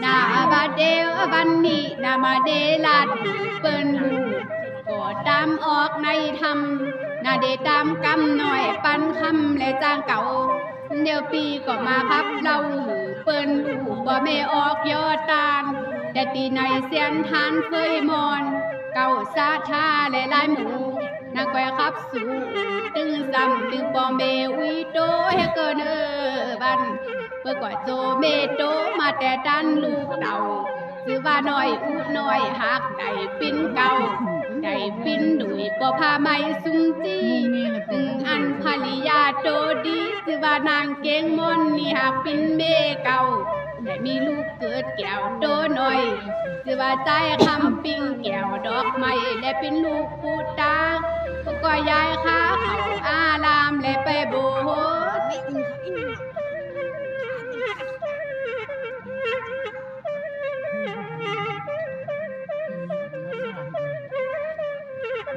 ນາບາດເດວບັນນີ້ນາມາເດລາດເປີນຮູ້ ກໍຕາມອອກໃນຖ້ຳ ນາເດຕາມກຳນ້ອຍປັນຄຳ ແລະຈາງເກົ່າ ດຽວປີກໍມາຂັບເລົ່າ ເປີນຮູ້ບໍ່ແມ່ອອກຍໍຕານ ແຕ່ຕີໃນສຽນທານເຟີຍມອນ ເກົ່າສາທາແລະຫຼາຍໝູ່ ນາງກ້ອຍຂັບ ສູງຕຶງຊ້ຳ ດຶງປ່ອງເມອຸຍໂຕ ເຮກເກີເນີບັນ ເປີກວ່າໂຈເມໂຕ ມາແຕ່ຕັນລູກເຕົ້າ ຊື່ວ່ານ້ອຍອຸນ້ອຍ ຮັກໄດ້ປິ່ນເກົ່າ ໄດ້ປິ່ນດຸຍ ບໍ່ພາໄມຊຸມຈີ ຕຶງອັນພະລິຍາໂຕດີ ຊື່ວ່ານາງເກງມອນ ນີ້ຮັກປິ່ນເມເກົ່າ ໄດ້ມີລູກເກີດແກ້ວໂຕນ້ອຍ ຊື່ວ່າຈາຍຄຳປິງແກ້ວດອກໄມ້ ແລະເປັນລູກປູຕາ ກໍຍ້າຍຄາເຂົ້າອາລາມ ແລະໄປໂບດ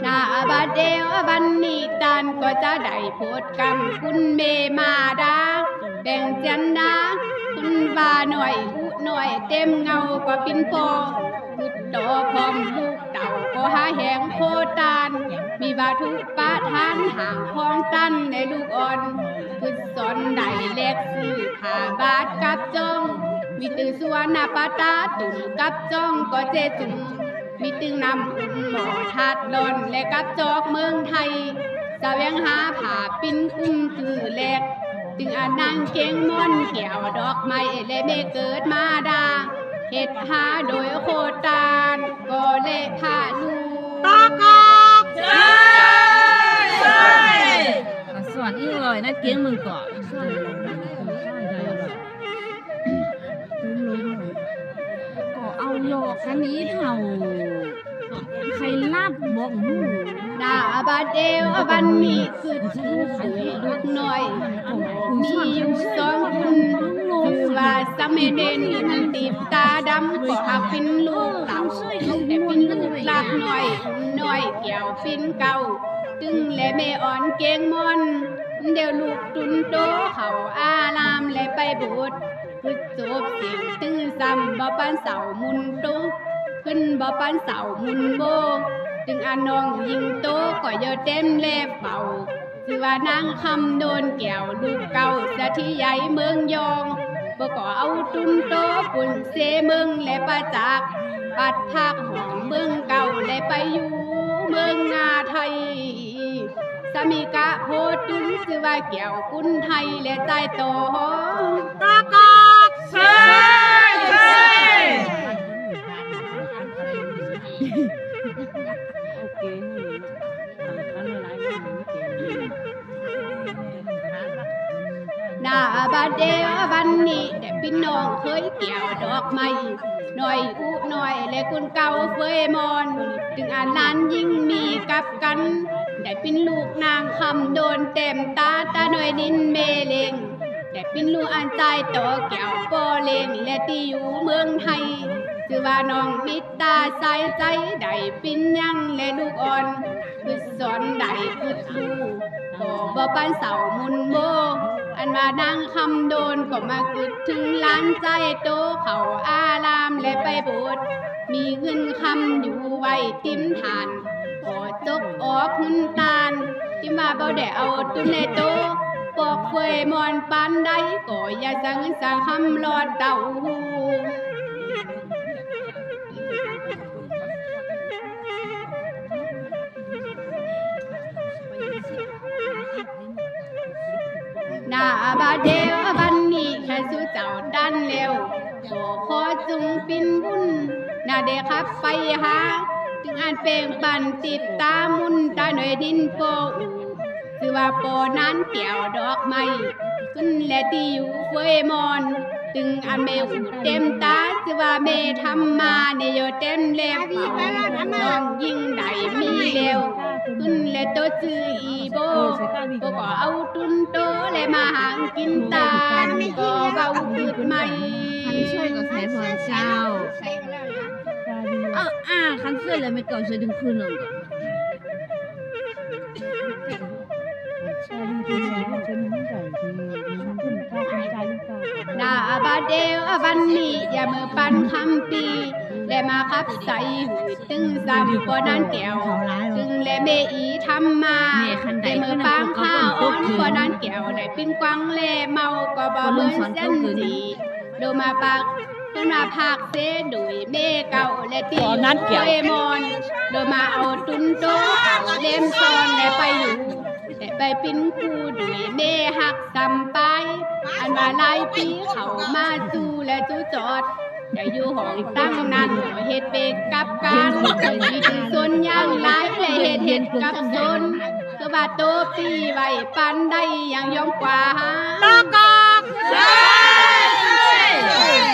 ນາບາດເດວບັນນີ້ ທ່ານກໍຈະໄດ້ໂພດກຳ ຄຸນເມມາດາ ແດງຈັນດາ ຄຸນວ່ານ້ອຍອຸນ້ອຍ ເຕັມເງົາກວ່າປິ່ນປໍ ຄືຕໍ່ພ້ອມລູກເຕົ້າ ກໍຫາແຮງໂພຕານ ມີວັດຖຸປະທານ ຫ້າງຂອງທ່ານໃນລູກອ່ອນ ຄືສອນໄດ້ແລກຊື້ຜ້າບາດກັບຈອງ ມີຕື່ສວນນາປະຕາຕຸນກັບຈອງກໍເຈຈຸງ ມີຕຶງນ້ຳອຸ່ນໝໍ້ທາດຮ້ອນ ແລະກັບຈອກເມືອງໄທ ສະແຫວງຫາຜ້າປິ່ນກຸ້ມຄືແລກ ຈຶ່ງອານນາງເກງມອນແກ້ວດອກໄມ້ ແລະແມ່ເກີດມາດາ ເຮັດຫາໂດຍໂຄຕານກໍແລະພາລູກ ຕາກອກ ສອນອີກລອຍນະເກງມຶງກໍ ກໍເອົາຫຼອກກັນນີ້ເຖົ້າ ໃຄລັບບໍ່ຮູ້ ນາບາດເດວບັນນີ້ ຄືຖືລູກນ້ອຍ ມີຢູ່ສອງຄົນ ຊື່ວ່າສາມເນນ ທີ່ມັນຕິດຕາດຳ ກໍຫາກເປັນລູກເຕົ້າ ແຕ່ເປັນລູກລັກນ້ອຍ ນ້ອຍແກ້ວປິ່ນເກົ່າ ຕຶງແລະແມ່ອ່ອນເກງມອນ ດຽວລູກຕຸນໂຕເຂົ້າອາລາມ ແລະໄປໂບດ ຄືຈົບສິ້ນຕື່ນຊ້ຳ ບໍ່ປານເຊົ້າມຸນໂຕ ຂຶ້ນບໍ່ປານເຊົ້າມຸນໂບ ຈຶ່ງອານ້ອງຍິງໂຕ ກໍຢ່າເຕັມແລເປົ່າ ຊື່ວ່ານາງຄຳໂດນແກ້ວ ລູກເກົ່າສະຖິໃຍເມືອງຢອງ ບໍ່ກໍເອົາຕຸນໂຕປຸ້ນເຊເມືອງ ແລະປະຈັກ ປັດພາກຫ້ອງເມືອງເກົ່າ ແລະໄປຢູ່ເມືອງນາໄທ ສາມີກະໂພຕຸນ ຊື່ວ່າແກ້ວກຸນໄທ ແລະຈາຍຕໍ່ ຕາກອກ ເຊີຍ ເຊີຍ ນາບາດເດວບັນນີ້ ແຕ່ພີ່ນ້ອງເຄີຍແກ້ວດອກໄມ້ ນ້ອຍອຸນ້ອຍ ແລະກຸນເກົ່າເຟີຍມອນ ຈຶ່ງອານຫຼານຍິງມີກັບກັນ ໄດ້ເປັນລູກນາງຄຳໂດນແຕ້ມຕາ ຕານ້ອຍນິນເມເລັງ ແຕ່ເປັນລູກອັນຈາຍຕໍ່ແກ້ວປໍເລັງ ແລະທີ່ຢູ່ເມືອງໄທ ຊື່ວ່ານ້ອງມິດຕາສາຍໃຈ ໄດ້ປິ່ນຍັງ ແລະລູກອ່ອນ ຄິດສອນໄດ້ຄິດຮູ້ ກໍບໍ່ປານເສົ້າມຸນໂມ ອັນວ່ານາງຄຳໂດນກໍມາຄິດເຖິງຫຼານຊາຍໂຕເຂົ້າອາລາມ ແລະໄປໂບດ ມີເງິນຄຳຢູ່ໄວ້ຕິມຖານ ກໍຈົກອອກເງິນຕານ ທີ່ວ່າບໍ່ໄດ້ເອົາຕຸນໃນໂຕ ປອກເຟຍມ່ອນປານໃດ ກໍຢ່າສະເງິນສະຄຳຫຼອດເຕົ້າ. ນາບາດດຽວບັດນີ້ ຄັນສູ່ເຈົ້າຕັນແລ້ວ ຂໍ ຂໍຈົ່ງປິ່ນບຸນ ນາໄດ້ຂັບໄປຫາ ເຖິງອັນເປັນປັນຕິດຕາມຸນຕາໜ້ອຍດິນປໍອູ ຊື່ວ່າປໍນານແກ້ວດອກໄມ້ ຂຶ້ນແລະຕິຢູ່ເຟຍມ່ອນ ເຖິງອັນແມ່ອູເຕັມຕາ ຊື່ວ່າແມ່ທຳມາ ແນຍໂຍເຕັມແລບ ນ້ອງຍິງໄດ້ມີແລ້ວ ຂຶ້ນແລະໂຕຊື່ອີໂບ ໂບກໍເອົາຕຸນໂຕ ແລະມາຫາກິນຕານ ກໍເວົ້າຄືດໃໝ່ ຄັນຊ່ວຍກໍໃສ່ພອນເຈົ້າ ເອີ ອາ ຄັນຊ່ວຍແລ້ວແມ່ເກົ່າຊ່ວຍດຶງຄືນລົງກ່ອນ. ນາບາດເດວ ອາວັນນີ້ ຢ່າເມີປັນຄຳປີ ແລະ ມາຂັບໃສ່ຫູດຕຶງຊ້ຳ ພໍ່ນາງແກ້ວຕຶງ ແລະ ແມ່ອີທຳມາ ແລະ ເມີປາງຄາອ່ອນ ພໍ່ນາງແກ້ວໄດ້ປິ່ນກວາງ ແລະ ເມົາກໍບໍ່ເມີນແສນສີ ໂດມາປາກ ໂດມາພາກເສໂດຍແມ່ເກົ່າ ແລະ ຕີ ພໍ່ນາງແກ້ວ ເອີຍມອນ ໂດມາເອົາຕຸນໂຕເອົາແຫຼມຊ້ອນ ແລະ ໄປຢູ່ ແລະ ໄປປິ່ນຄູ່ໂດຍແມ່ຮັກສຳປາຍ ອັນວ່າຫຼາຍປີເຂົ້າມາສູ່ ແລະ ສູ່ຈອດ ແລະ ຢູ່ຫ້ອງຕັ້ງນັ້ນ ເຮັດເວກກັບການ ເຊິ່ງມີທຶນຊົນຢ່າງຫຼາຍ ແລະ ເຮັດເຮັດກັບຊົນ ຄືວ່າໂຕປີໄວປານໃດ ຍັງຍອມກວ່າຫາ ກອກກອກ ເຊີຍ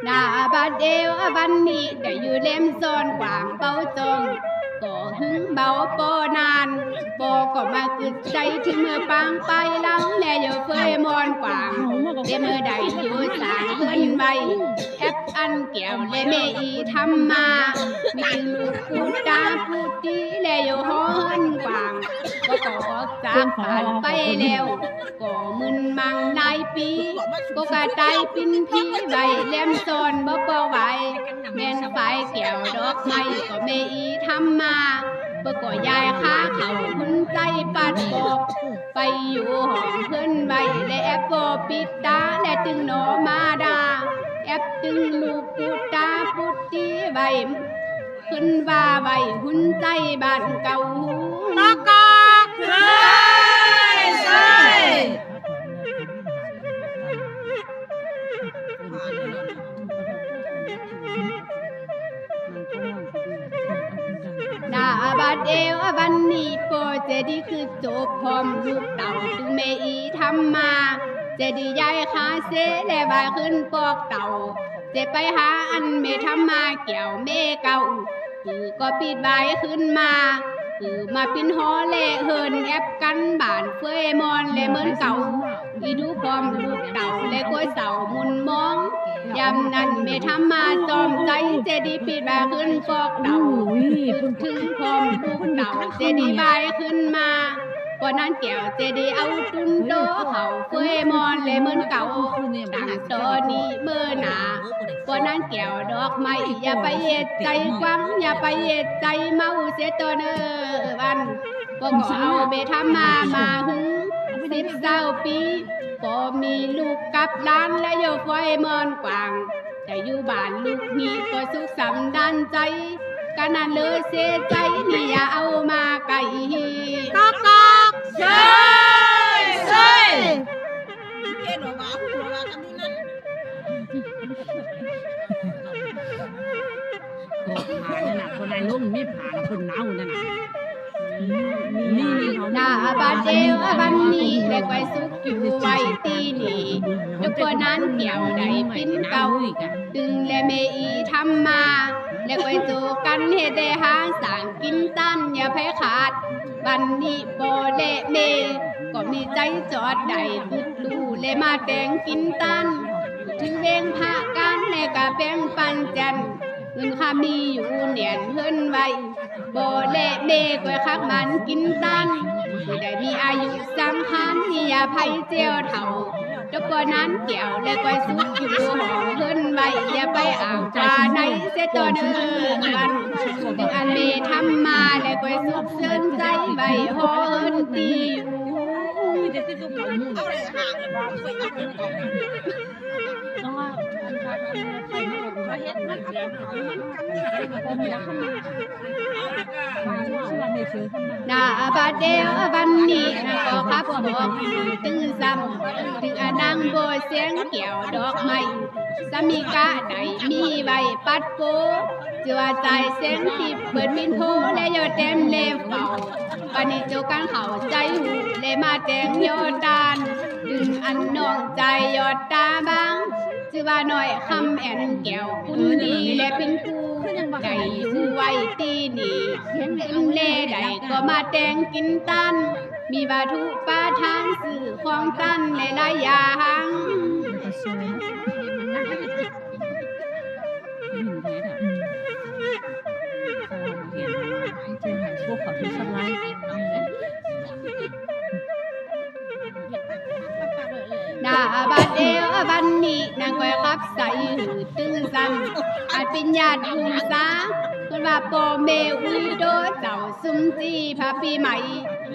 ນາບາດເດວ ອາວັນນີ້ ໄດ້ຢູ່ແຫຼມຊ້ອນກວ້າງເບົາຈ້ອງ ກໍຫຶງເບົາບໍ່ນານ ພໍ່ກໍມາຄຶດໃສ່ ເຖິງເມີປາງປາຍຫຼັງ ແລະ ຢູ່ເຟີຍມອນກວ້າງ ແຕ່ເມີໄດ້ຢູ່ສ້າງເຮືອນໄວ້ ແອັບອັນແກ້ວ ແລະ ແມ່ອີທຳມາ ມີລູກປູດຕາປູດຕີ ແລະ ຢູ່ຫໍເຮືອນກວ້າງ ກໍຕ້ອງອອກຈາກບ້ານໄປແລ້ວ ກໍມຶນມັງຫຼາຍປີ ກໍກະຕາຍປິ່ນຜີໄວ້ແຫຼມຊ້ອນບໍ່ພໍໄຫວ ແມ່ນຝ້າຍແກ້ວດອກໄມ້ກໍແມ່ອີທຳມາ ເພິ່ນກໍຍ້າຍຄາເຂົ້າຮຸນໃຈປັດບອກ ໄປຢູ່ຫ້ອງເພິ່ນໄວ້ ແລະ ແອັບບໍ່ປິດຕາ ແລະ ຕຶງໜໍມາດາ ແອັບຕຶງລູກປຸດຕາປຸດຕີໄວ້ ເພິ່ນວ່າໄວ້ຮຸນໃຈບ້ານເກົ່າ ກອກກອກ ເຊີຍ ເຊີຍ. ນາບາດເດວ ອາວັນນີ້ ພໍ່ເຈດີຄຶດໂຈບພ້ອມລູກເຕົ້າ ຕຶງແມ່ອີທຳມາ ເຈດີຍ້າຍຄາເຊ ແລະ ວ່າຂຶ້ນປອກເຕົ້າ ເຈໄປຫາອັນແມ່ທຳມາແກ້ວແມ່ເກົ່າ ຄືກໍປິດໄວ້ຂຶ້ນມາ ຄືມາປິ່ນຫໍແລະເຮີນແອັບກັນບ້ານເຟີຍມອນ ແລະ ເມີນເກົ່າ ອີດູພ້ອມລູກເຕົ້າ ແລະ ກົວເຊົາມຸນມອງ ຍາມນັ້ນແມ່ທຳມາຈອມໃຈ ເຈດີປິດວ່າຂຶ້ນປອກເຕົ້າ ຄິດເຖິງພ້ອມລູກເຕົ້າ ເຈດີບາຍຂຶ້ນມາ ພໍ່ນາງແກ້ວ ເຈດີເອົາຕຸນໂຕເຂົ້າເຟີຍມອນ ແລະ ເມີນເກົ່າ ຕັ້ງຕໍ່ນີ້ເມີໜ້າ ພໍ່ນາງແກ້ວດອກໄມ້ ຢ່າໄປເຮັດໃຈກວ້າງ ຢ່າໄປເຮັດໃຈເມົາເສຍຕໍ່ເນີວັນ ພວກກໍເອົາແມ່ທຳມາມາຫຶງສິບຊາວປີ ພໍມີລູກກັບຫຼານ ແລະ ຢູ່ເຟີຍມອນກວ້າງ ແຕ່ຢູ່ບ້ານລູກນີ້ກໍສຸກສຳດານໃຈ ກະນັ້ນເລີເສຍໃຈນີ້ຢ່າເອົາມາໃກ້ ກອກກອກ ເຊີຍ ເຊີຍ. ກອກຜ້ານັ້ນນະ ຄົນໃດລົງມີຜ້າຄົນໜາວນັ້ນນະ ນາບາດເດວ ອາວັນນີ້ ແລະ ໄກວສຸກຢູ່ໄວ້ທີ່ນີ້ ແລະ ພໍ່ນາງແກ້ວໄດ້ປິ່ນເກົ່າ ຕຶງແລະແມ່ອີທຳມາ ແລະ ໄກວໂຈກັນເຮັດແດ່ຫາສ້າງກິນຕານ ຢ່າໃຜຂາດ ວັນນີ້ພໍ່ແລະແມ່ ກໍມີໃຈຈອດໄດ້ຄຶດຮູ້ ແລະ ມາແຕ່ງກິນຕານ ຖືເວງພະການ ແລະ ກະແບ່ງປັນແຈນ ເງິນຄຳມີຢູ່ແໜ້ນເຮືອນໄວ້ ພໍ່ແລະແມ່ກວຍຄັກໝັ້ນກິນຕານ ຊິໄດ້ມີອາຍຸສັງຂານ ມີຍາໄພແຈວເຖົ້າ ຕົກພໍ່ນາງແກ້ວ ແລະ ກວຍສຸກຢູ່ຫໍເຮືອນໄວ້ ຢ່າໄປອ້າງວ່າໃນເສຍຕໍ່ເນີວັນ ເຖິງອັນແມ່ທຳມາ ແລະ ກວຍສຸກເຊີນໃຈໄວ້ຫໍເຮືອນທີ່ຢູ່ ນາບາດເດວ ວັນນີ້ນະ ກໍຂັບບອກຕື່ມຊຳ ເຖິງອານາງບໍ່ແສງແກ້ວດອກໄມ້ ສາມີກະໄດ້ມີໄວ້ປັດໂປ ເຈີວ່າຈາຍແສງທິບເປີດປິ່ນໂພ ແລະ ຢໍ້ແຕ້ມແລເຝົ້າ ປານນີ້ໂຈກັນເຂົ້າໃຈຮູ້ ແລະ ມາແຕ່ງຢໍ້ຕານ ດຶງອັນນ້ອງຈາຍຢອດຕາບາງ ຊື່ວ່ານ້ອຍຄຳແອ່ນແກ້ວ ຄຸນດີ ແລະ ເປັນຜູ້ໄດ້ຢູ່ໄວ້ທີ່ນີ້ ເປັນແລໃດກໍມາແຕ່ງກິນຕານ ມີວັດຖຸປະທານຊື້ຂອງຕານຫຼາຍໆຢ່າງ. ນາບາດເດວ ອາ ວັນນີ້ນາງກ້ອຍຂັບໃສ່ຫືດຕຶງຊ້ຳ ອາດເປັນຍາດຫູຊາ ເພິ່ນວ່າພໍ່ແມ່ອຸຍໂຕ ເຈົ້າສຸມຈີພະປີໃໝ່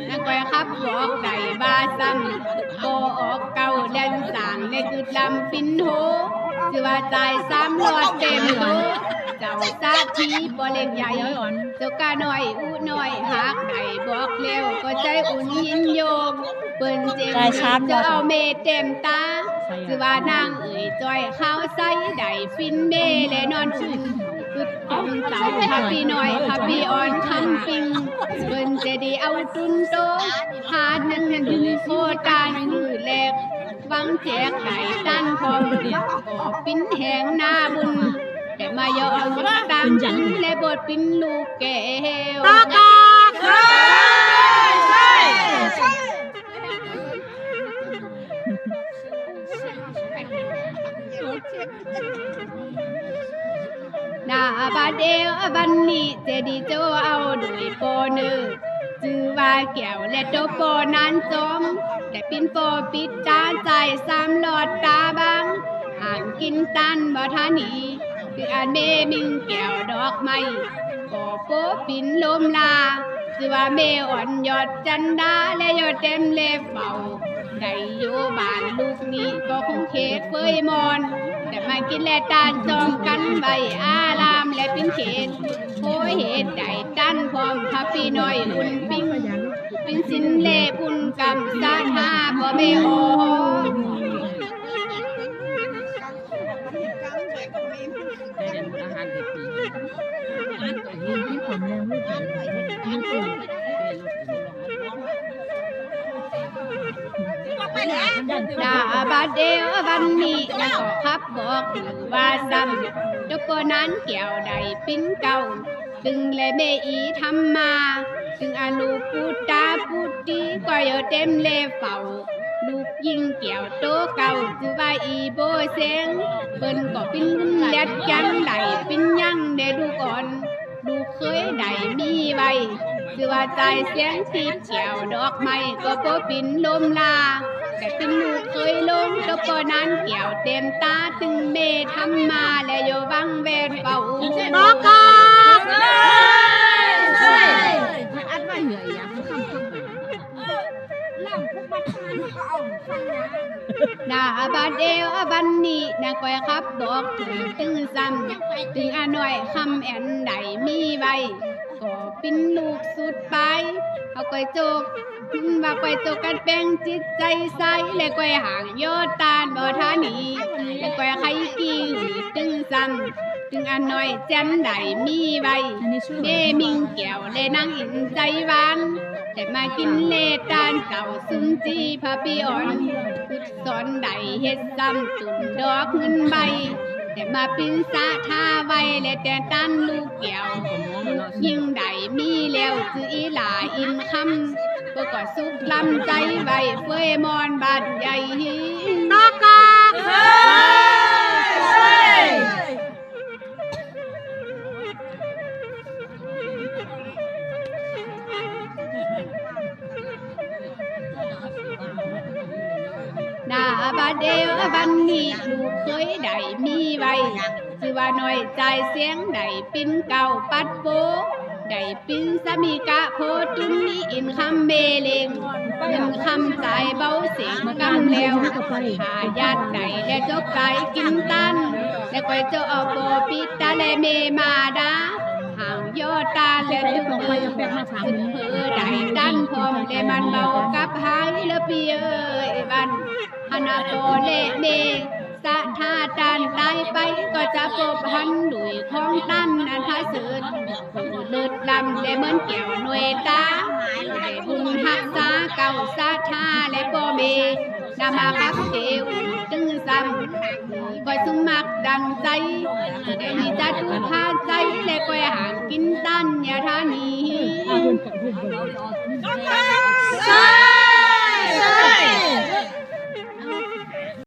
ນາງກ້ອຍຂັບບອກໄດ້ວ່າຊ້ຳ ບໍ່ອອກເກົ້າແລ່ນສ້າງ ແລະກຶດລຳປິ່ນໂຮ ຊື່ວ່າຈ່າຍສາມຫຼອດເຕັມໂຕ ເຈົ້າສາທີບໍ່ເລັກໃຫຍ່ ເຈົ້າກະນ້ອຍອຸນ້ອຍ ຫາກໄດ້ບອກແລ້ວກໍໃຈອຸ່ນຍິນໂຍມ ເພິ່ນຈຶ່ງໃຫ້ເຈົ້າເອົາແມ່ເຕັມຕາ ຊື່ວ່ານາງເອີຍຈ້ອຍຂາວໃສ ໄດ້ປິ່ນແມ່ແລະນອນອຸ່ນ ຄຶດຄອງເຈົ້າພະປີນ້ອຍ ພະປີອ່ອນຄຳປິງ ເພິ່ນຈະໄດ້ເອົາຕຸນໂຕ ຫາໜຶ່ງດຶງໂຄຕານຄືແລກ ຫວັງແຈກໄດ້ຕານພ້ອມ ກໍປິ່ນແຮງໜ້າບຸນ ແຕ່ມາຍອມຕາມ ແລະບົດປິ່ນລູກແກ້ວ ຕາກາກ ນາບາດເດວ ອາ ວັນນີ້ເຈດີໂຈເອົາໂດຍປໍເນີ ຊື່ວ່າແກ້ວ ແລະໂຕປໍນານຈອມ ແຕ່ປິ່ນປໍປິດຕາ ຈ່າຍສາມຫຼອດຕາບາງ ຫາກກິນຕານບໍ່ທານີ ຄືອັນແມ່ມິງແກ້ວດອກໄມ້ ກໍໂປປິ່ນລົມລາ ຊື່ວ່າແມ່ອ່ອນຍອດຈັນດາ ແລະໂຍເຕັມແລເຝົ້າ ໄດ້ຢູ່ບ້ານລູກນີ້ກໍຄົງເຂດເຟີຍມອນ ແຕ່ມາກິນແລະຕານຈອມກັນໄວ້ອາລາມ ແລະປິ່ນເຂດ ໂພເຫດໄດ້ຕານພ້ອມພະປີນ້ອຍອຸ່ນປິງ ປິ່ນສິນແລບຸນກຳສາທາພໍ່ແມ່ໂອ ນາບາດເດວ ອາ ວັນນີ້ນາກໍຂັບບອກວ່າຊ້ຳ ໂຕປໍນານແກ້ວໄດ້ປິ່ນເກົ້າ ຕຶງແລແມ່ອີທຳມາ ຕຶງອະນຸປຸດຕາປຸດຕີ ກໍໂຍເຕັມແລເຝົ້າ ລູກຍິງແກ້ວໂຕເກົ່າ ຊື່ວ່າອີໂບເຊງ ເພິ່ນກໍປິ່ນແລດແກງໄດ້ປິ່ນຍັງແດ່ລູກອ່ອນ ລູກເຄີຍໄດ້ມີໄວ້ ຊື່ວ່າຈ່າຍແສງທິບແກ້ວດອກໄມ້ ກໍບໍ່ປິ່ນລົມລາ ແຕ່ເປັນລູກເຄີຍຫຼົງ ຕົກບໍ່ນານແກ້ວເຕັມຕາ ຕຶງແມ່ທຳມາ ແລະຢູ່ວັງແວດເຝົ້າ ນາກາກ ນາອາບາດເດວ ອາບັນນີ້ ນາກອຍຂັບບອກ ຕຶງຊ້ຳ ຕຶງອານ້ອຍຄຳແອນໄດ້ມີໄວ້ ກໍເປັນລູກສຸດປາຍ ເຮົາກອຍໂຈກ ວ່າກອຍໂຈກກັນແປງຈິດໃຈໃສ ແລະກອຍຫາງຍໍຕານບໍ່ທານີ ແລະກອຍໄຂກີຫືດ ຕຶງຊ້ຳ ຕຶງອານ້ອຍແຈນໄດ້ມີໄວ້ ແມ່ມິງແກ້ວ ແລະນາງອິນໃຈຫວານ ແຕ່ມາກິນເລຕານເຈົ້າ ຊຸນຈີພະປີອ່ອນ ຝຶກສອນໄດ້ເຮັດຊ້ຳ ຕຸນດອກເງິນໃບ ແຕ່ມາປິ່ນສະທາໄວ້ ແລະແຕ່ຕານລູກແກ້ວ ລູກຍິງໄດ້ມີແລ້ວ ຊື່ອີຫຼ້າອິນຄຳ ພວກກໍສຸກລຳໃຈໄວ້ ເຟີຍມອນບ້ານໃຫຍ່ ນາກາກ ເຮີຍ ນາອາບາດເດວ ອາບັນນີ້ ລູກເຄີຍໄດ້ມີໄວ້ ຊື່ວ່ານ້ອຍຈ່າຍສຽງ ໄດ້ປິ່ນເກົ້າປັດໂປ ໄດ້ປິ່ນສາມີກະໂພຕຸນ ມີອິນຄຳເມເລັງ ເງິນຄຳຈ່າຍເບົາເສງກຳແລ້ວ ຖ້າຢາກໄດ້ແລະຈົກໃຈກິນຕັນ ແລະກອຍຈະເອົາໂປປິດຕາ ແລະເມມາດາ ຫາງຍໍຕານ ແລະຕຶກເບີ ໄດ້ຕັນພ້ອມ ແລະມັນເບົາກັບຫາຍ ລະປີເອີຍ ບັນ ຫານາພໍ່ແລະແມ່ ສະທາຕານຕາຍໄປ ກໍຈະພົບຫັນດ້ວຍຂອງຕານອັນປະເສີດ ເລີດລ້ຳ ແລະເໝືອນແກ້ວໜ່ວຍຕາ ໄດ້ບຸນຮັກສາເກົ່າສະທາ ແລະພໍ່ແມ່ ນຳມາຄັກເອວ ຕຶງຊ້ຳ ກອຍສຸມມັກດັ່ງໃຈ ໄດ້ມີຈະຕຸພາໃຈ ແລະກອຍຫາງກິນຕັນ